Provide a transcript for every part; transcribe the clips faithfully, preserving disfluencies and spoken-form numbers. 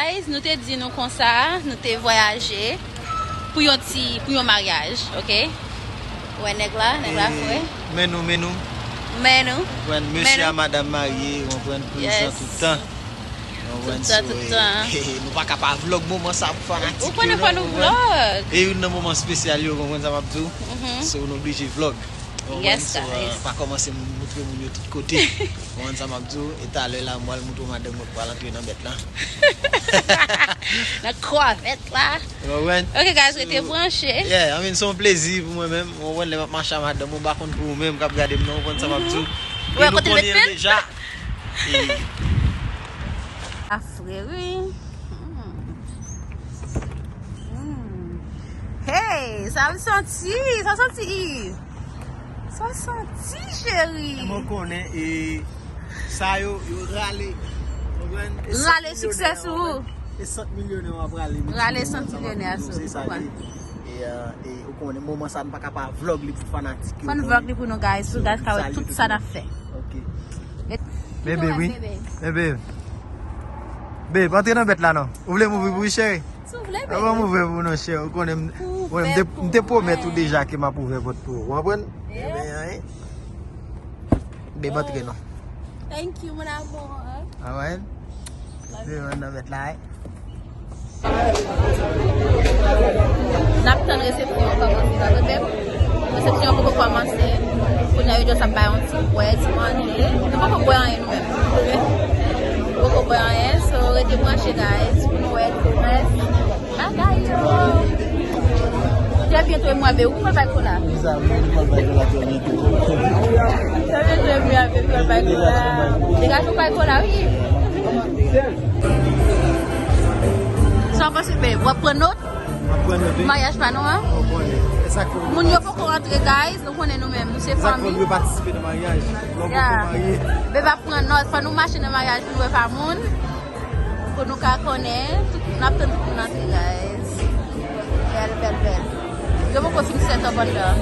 Guys, nou te di nou konsa, nou te vwayaje pou yon ti, pou yon maryaj, ok? Wè nèg la, nèg la fre. Men nou, men nou. Men nou. Konprann, mesye a madanm marye, konprann, prezan tout tan. Konprann, tout tan, tout tan. Nou pa ka pa vlog moman sa pou fanatik yo, non, konprann? Ou konnen fò nou vlog. E youn nan moman espesyal yo, konprann sa m ap di w? So, nou oblije vlog. Konprann, so, pa kòmanse moutre moun yo tout kote. Konprann sa m ap di w? E talè la, m pral moutre w madanm mwen k pral antre nan bèt la. Nan kòvèt la. Ou konprann? Ok, guys, rete branche. Yeah, I mean, se yon plezi pou mwen menm. Ou konprann, lè m ap mache a madanm, ou pa konn pou ou menm k ap gade m nan, ou konprann sa m ap di w. E nou konnen l deja. A fre, wi. Hmm. Hmm. Hey, sa l santi, sa l santi, Yves. Sa l santi, cheri. Mwen konnen, e sa yo, yo rale. Konprann? E rale siksè sou ou. E sant milyonè w ap rale. Rale sant milyonè a sou ou, konprann? E, e, ou konnen, moman sa, n pa ka pa vlog li pou fanatik yo. Fò n vlog li pou nou, guys, pou guys ka wè tout sa n ap fè. Ok. Bebe, wi. Bebe. Bebe, antre nan bèt la, non. Ou vle m ouvri pou ou, cheri? Si w vle, bebe. Ban m ouvri pou nou, cheri. Ou konnen m, ou konnen m te, m te pwomèt ou deja ke m ap ouvè pòt pou ou. Ou konprann? Bebe, antre, non. Thank you, mon amour. Alright. Bebe, ann nan bèt la, wi. N ap tann resepsyon an kòmanse, sa vre, bèb? Resepsyon an poko kòmanse. Kounye a, yo just ap bay yon ti bwè, ti manje. Nou poko bwè anyen, nou menm. Poko bwè anyen, so rete branche, guys, pou nou wè tout rès bagay yo. Trè byento, e mwen avè ou, ou pral bay kola. Trè byento, e mwen avè ou, pral bay kola. Degaje w bay kola, wi. Sa w panse, babe? W ap pran nòt? M ap pran nòt, wi. Maryaj pa nou an? Ou konnen. E sa k fè moun yo poko rantre, guys. Nou konnen nou menm, nou se fanmi. Sa k fè yo patisipe nan maryaj. Lè w poko marye. Babe ap pran nòt. Fò nou mache nan maryaj pou nou wè pa moun. Pou nou ka konnen. Tout, n ap tann tout moun antre, guys. Bèl, bèl, bèl. Yo poko fin set up anndan.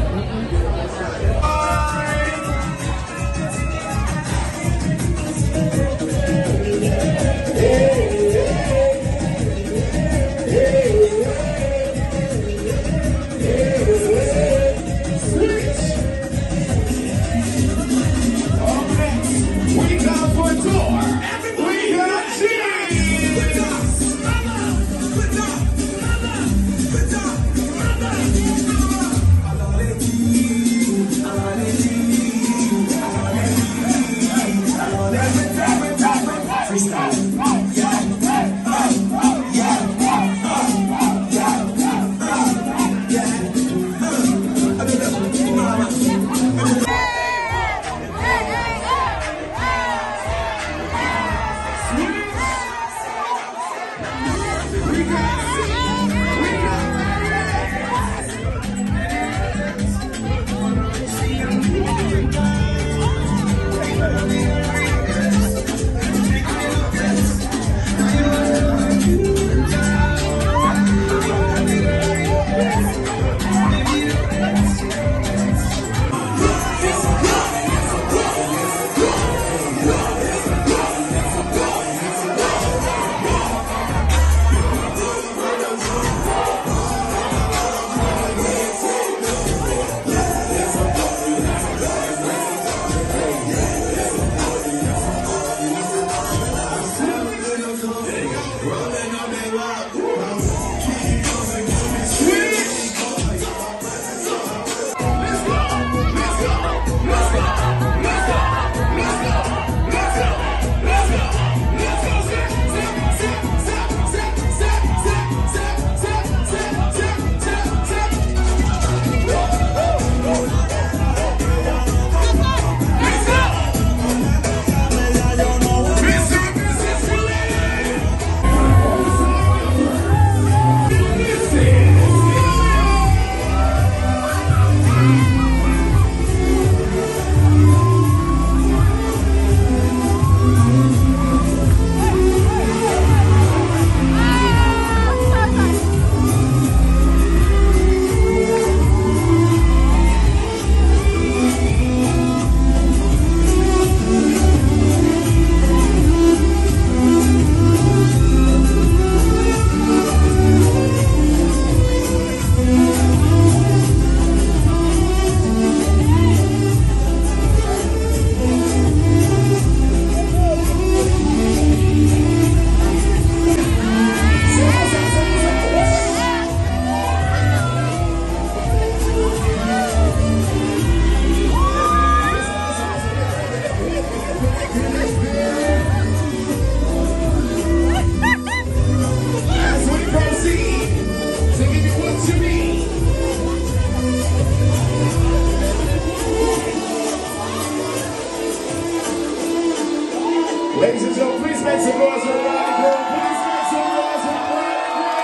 Ladies and gentlemen, please make some noise for Roddy Girl. Please make some noise for Roddy Girl.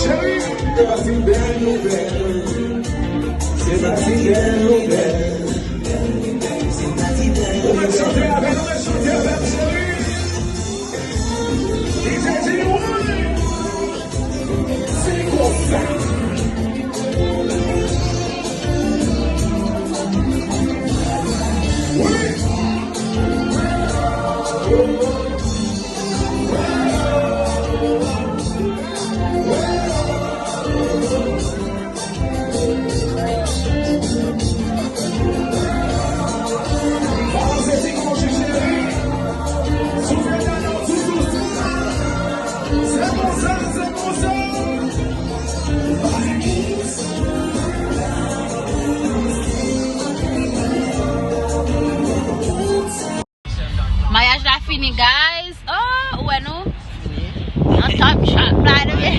Cheri, se pa ti bèl nouvèl. Se pa ti bèl nouvèl. Ou mèt chante avè nou, mèt chante avè m, cheri. D J G, wi. Se konsa. Wi. Maryaj la fini, guys. Oh, ou wè nou? Nan top shot, by the way.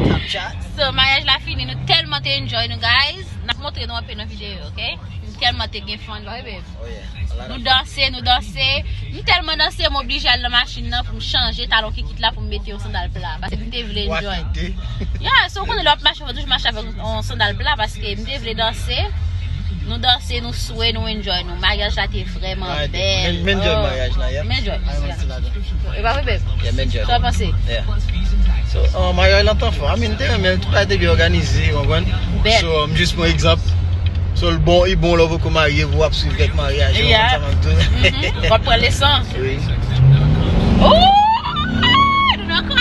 Top shot. So, maryaj la fini. Nou tèlman te enjoy nou, guys. N ap montre nou anpil nan videyo, ok? Nou tèlman te gen fun, ba wi, babe. Oh, yeah. Nou danse, nou danse. M tèlman danse, m oblije al nan machin nan pou m chanje talon kikit la pou m mete yon sandal pla. Paske m te vle enjoy. Yeah, so ou konnen lè w ap mache, fò toujou mache avèk yon sandal pla paske m te vle danse. Nou danse, nou swe, nou enjoy nou. Maryaj la te vrèman bèl. M enjoy maryaj la, yeah. M enjoy. E pa vre, babe? Yeah, m enjoy. Sa w panse? Yeah. So, uh, maryaj lan t anfò. I mean, m te renmen l, tout bagay te byen òganize, w konprann? So, m jis pran egzanp. So, l bon, li bon lè w poko marye, pou w ap swiv kèk maryaj, w konprann sa m ap di w? W ap pran leson. Wi. Ooh! Nou nan kò.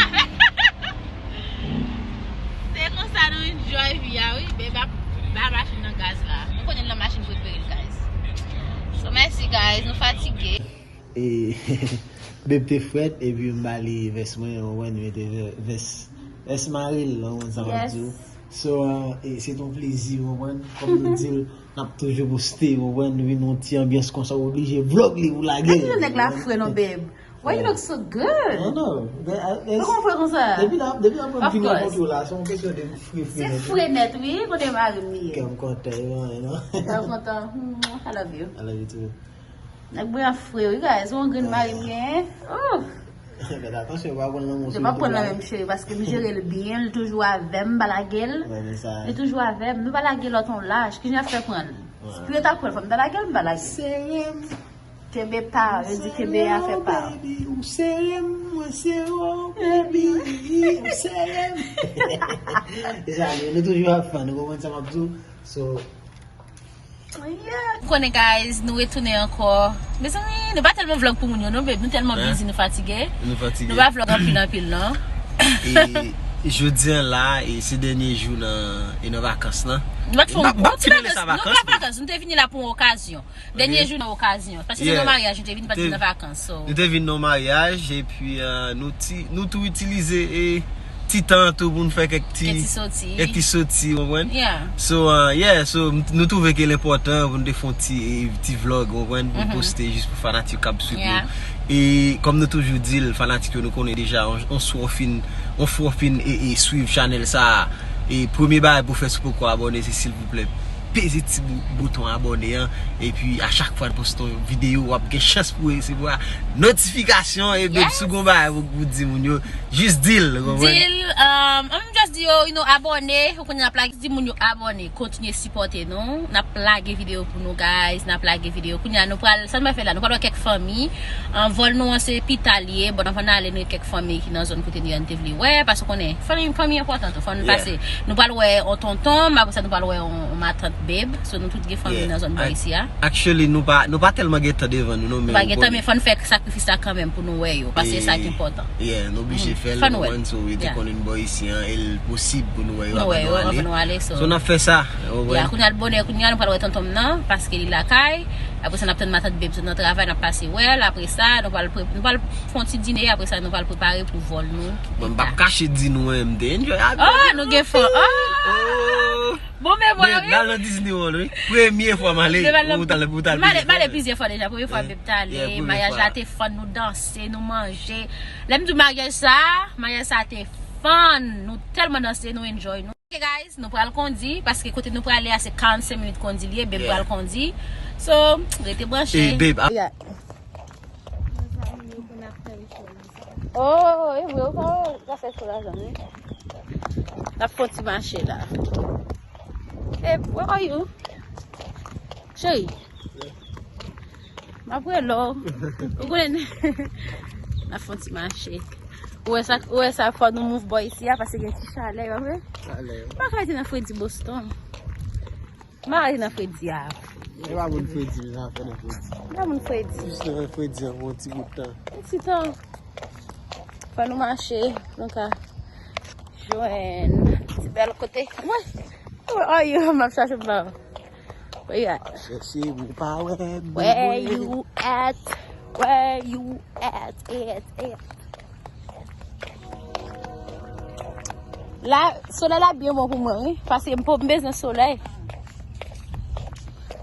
Se konsa nou enjoy vi a, wi. Babe ap ba machin nan gaz la. Nou konnen l nan machin prefere l, guys. So, mèsi, guys. Nou fatige. E, babe te frèt, epi m ba li vès mwen, w konprann, li mete vè-, vès, vès mari l, w konprann sa m ap di w. So, uh, e, se t on plezi, w konprann, kòm nou di l, n ap toujou poste, w konprann, nou vin yon ti anbyans konsa, w oblije vlog li pou lage l. Gade jan nèg la fre non, babe. Why you look so good? Non, non. Poukò w fre konsa? Depi la, depi la mwen vin rankontre w la, se yon kesyon de fre, fre nèt, wi. Se fre nèt, wi. Kote mari m li ye? Kè m kontan, wi, non. Kè m kontan. Hmm, I love you. I love you too. Nèg mwen an fre, wi, guys. Yon grenn mari m genyen. Oh! Fèt atansyon, pa pran l nan men w. Yo pa pran l nan men m, cheri, paske m jere l byen, li toujou avè m, m pa lage l. Li toujou avè m, nou pa lage lòt yon laj. Kijan ap fè pran l? Pou yo ta pran l, fò m ta lage l, m pa lage l. Sere m. Kenbe pa, yo di kenbe afè pa. Baby, ou sere m, mwen sere w, baby, ou sere m. E sa, nou toujou ap fè, nou konprann sa m ap di w. So, ou konnen, guys, nou retounen ankò. Mezanmi, nou pa tèlman vlog pou moun yo, non, babe. Nou tèlman busy, nou fatige. Nou fatige. Nou pa vlog anpil, anpil, non. E jodi a la, e se dènye jou nan, e nan vakans lan. Nou pa t fè yon, nou pa vakans, nou te vini la pou yon okazyon. Dènye jou nan okazyon. Paske se nan maryaj, nou te vin, pa t nan vakans, so. Nou te vin nan maryaj, epi, uh, nou ti, nou tou itilize, e, ti tan an tou pou n fè kèk ti, kèk ti soti, kèk ti soti, w konprann? Yeah. So, uh, yeah, so, m-, nou twouve ke l enpòtan pou n te fè yon ti, e, ti vlog, w konprann, pou n poste jis pou fanatik k ap swiv nou. E kòm nou toujou di l, fanatik yo, nou konnen deja, on, on sou, on fin, Yon fwa w fin e, e swiv chanèl sa a, e premye bagay pou w fè si w poko abòne, se silvouplè peze ti bou- bouton abòne an. Epi a chak fwa n poste yon videyo, w ap gen chans pou w resevwa notifikasyon. E babe, si w gon bagay pou, pou di moun yo, jis di l, ou konprann? Di l, um, ann just di yo, you know, abòne, ou konnen n ap lage, di moun yo abòne, kontinye sipòte nou. N ap lage videyo pou nou, guys, n ap lage videyo. Kounye a, nou pral, sa n pral fè la, nou pral wè kèk fanmi. An, vòl nou an se pita l ye. Bon, anvan n ale, nou gen kèk fanmi ki nan zòn kote nou an te vle wè, paske w konnen, fanmi, fanmi enpòtan tou, fò n pase. Nou pral wè on tonton m, apre sa nou pral wè on, on matant babe. So, nou tout gen fanmi nan zòn bò isi a. Actually, nou pa, nou pa tèlman gen tan devan nou, non, men nou pa gen tan, men fò n fè sakrifis la kanmenm pou nou wè yo, paske se sa ki enpòtan. Yeah, nou oblije fè l, ou konprann, so, yo te konn vin bò isi an, e l posib pou nou wè yo anvan nou ale. So, n ap fè sa, ou konprann? Kounye a l bonè, kounye a nou pral wè tonton m nan, paske li lakay. Apre sa, n ap tann matant babe sot nan travay, n ap pase wè l. Apre sa, nou pral pre- nou pral fè yon ti dine, apre sa, nou pral prepare pou vòl nou. Mwen, m p ap kache di nou, en, m te enjoy avè nou. Oh, nou gen fò. Oh! Bon memwa, wi. N al nan Disney World, wi. Premye fwa m ale. Ou t al, ou t al plizyè fwa deja. Premye fwa babe t ale. Maryaj la te fun, nou danse, nou manje. Lè m di w maryaj sa, maryaj sa te fun. Nou tèlman danse, nou enjoy, nou. Ok, guys, nou pral kondi, paske kote nou prale a se karannsenk minit kondi l ye, babe pral kondi. So, rete branche. Hey, babe, a- Oh, e vre, ou pa wè zafè sou lajan, wi. N ap fè yon ti mache la. Hey, where are you? Cheri. M ap rele w. Ou konnen. N ap fè yon ti mache. Ou wè sa, ou wè sa fò nou move bò isi a, paske gen ti chalè, pa vre? Chalè. M pa ka rete nan fredi Boston. M pa ka rete nan fredi a. E pa moun fredi, sa fè nan fredi. E pa moun fredi. Jis nan fredi an pou yon ti bout tan. Yon ti tan. Fò nou mache, pou nou ka jwenn ti bèl kote. Wè. Wè, oh, yo, m ap chache m pa wè. Where you at? Chèche m pa wè. Where you at? Where you at? At, at. La, solèy la byen bon pou mwen, wi. Paske m p- m bezwen solèy.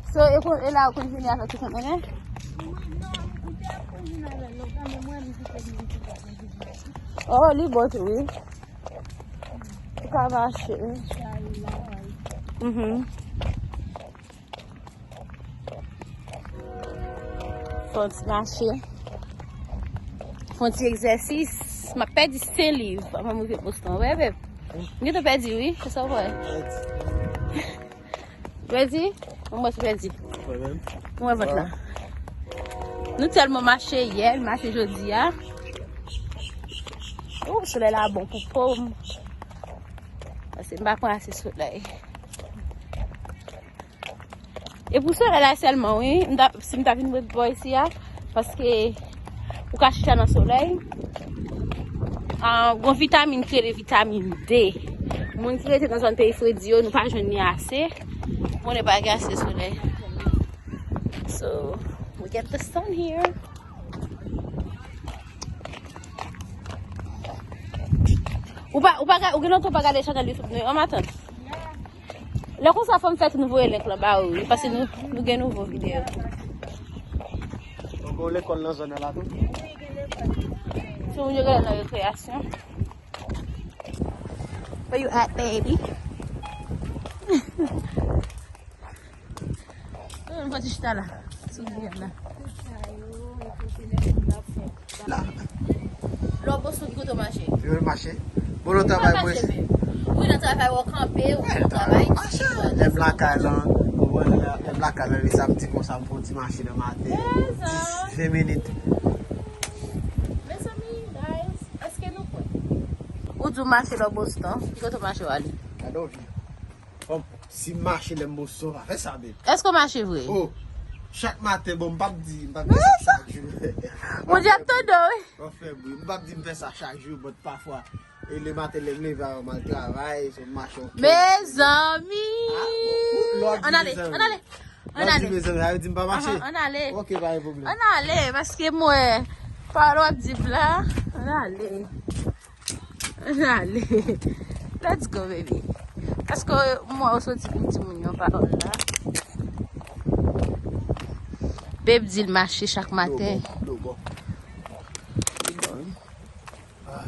So, e kon- e la ou konn vini avèk ou konn, hein? Oh, li bon tou, wi. Ou ka mache, wi. Mhm. Fè yon ti mache. Fè yon ti egzèsis. M ap pèdi senk liv anvan m rive Boston. Wè, babe. M gentan pèdi, wi. Se sa w wè. Pèdi? Mwen, mwen pèdi. Mwen wè vant la. Nou tèlman mache yè, n mache jodi a. Oh, solèy la bon pou po m. Paske m pa pran ase solèy. E pou solèy la sèlman, wi. M ta- si m ta vin bò isi a, paske ou ka chita nan solèy. Ah, gon vitamin ki rele vitamin D. Moun ki rete nan zòn peyi fredi yo, nou pa jwenn li ase. Moun e pa gen ase solèy. So, we get the sun here. Ou pa, ou pa, ou gen lontan ou pa gade chanèl YouTube nou, an matant? Lè konsa, fò m fè tou nou voye link lan ba ou, wi, paske nou, nou gen nouvo videyo. Donk, ou lekòl nan zòn nan la tou? Tout moun yo genlè nan rekreyasyon. Where you at, baby? Mwen fè ti chita la. Sou gri a la. La. Lè w Boston, ki kote w mache? Yo mache. Bon, nan travay mwen. Wi, nan travay w kanpe, ou travay. Lè m lakay lan, ou wè, lè m lakay lan, le samdi konsa, m fè yon ti mache nan maten. Dis, ven minit. Mezanmi, guys, èske nou kwè? Ou di w mache lè w Boston, ki kote w mache w ale? Gade yon vi. Fò m, si m mache lè m Boston, pa fè sa, babe. Èske w mache vre? Oh, chak maten, bon, m p ap di, m p ap di sa chak jou. Bondye ap tande w, wi. Anfen, wi, m p ap di m fè sa chak jou, but pafwa, e le maten lè m leve avan m al travay, so m mache yon. Mezanmi! Ann ale, ann ale. Ann ale. Mezanmi, sa vle di m pa mache? Ann ale. Ok, pa gen pwoblèm. Ann ale, paske m wè pawòl w ap di m la. Ann ale. Ale. Let's go, baby. Paske mwen ou soti pou di moun yon pawòl la. Babe di l mache chak maten. Dlo bon, dlo bon. Li bon. Ah.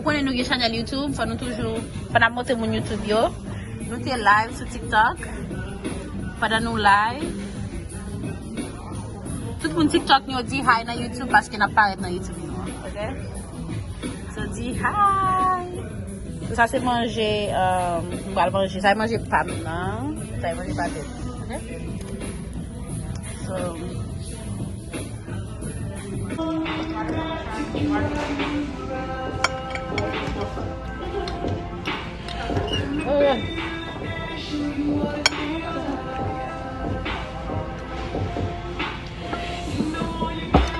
Ou konnen nou gen chanèl YouTube, fò nou toujou, fò n ap montre moun YouTube yo. Nou te live sou TikTok. Pandan nou live, tout moun TikTok nou yo di hi nan YouTube paske n ap parèt nan YouTube nou an, ok? So di hi. So sa se manje, um, m pral manje. Sa se manje pa m nan. Sa se manje pa tèt. Ok? So, oh, yeah.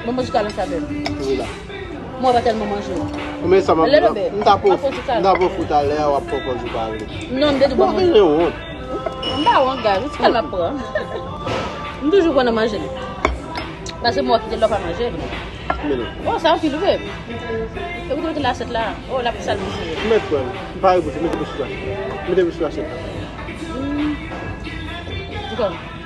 Bon, mwen jis ale sa bèl. Wi la. Mwen pa tèlman manje. Men sa m ap di la, m ta pran, m ta pran fou talè a, w ap pran pòz ou pa vle. Non, m te di w pa manje. Ou gen wont. M pa wont, guys. Ou ti kal m ap pran. M toujou pran nan manje li. Paske mwen kite lè w pa manje. Men non. Oh, sa anpil vre. E ou te mete lasyèt la. Oh, l ap sal bouch li. Mèt pran. M pare bouch, mete bouch la. Mete bouch lasyèt la. Mm. Di kòm.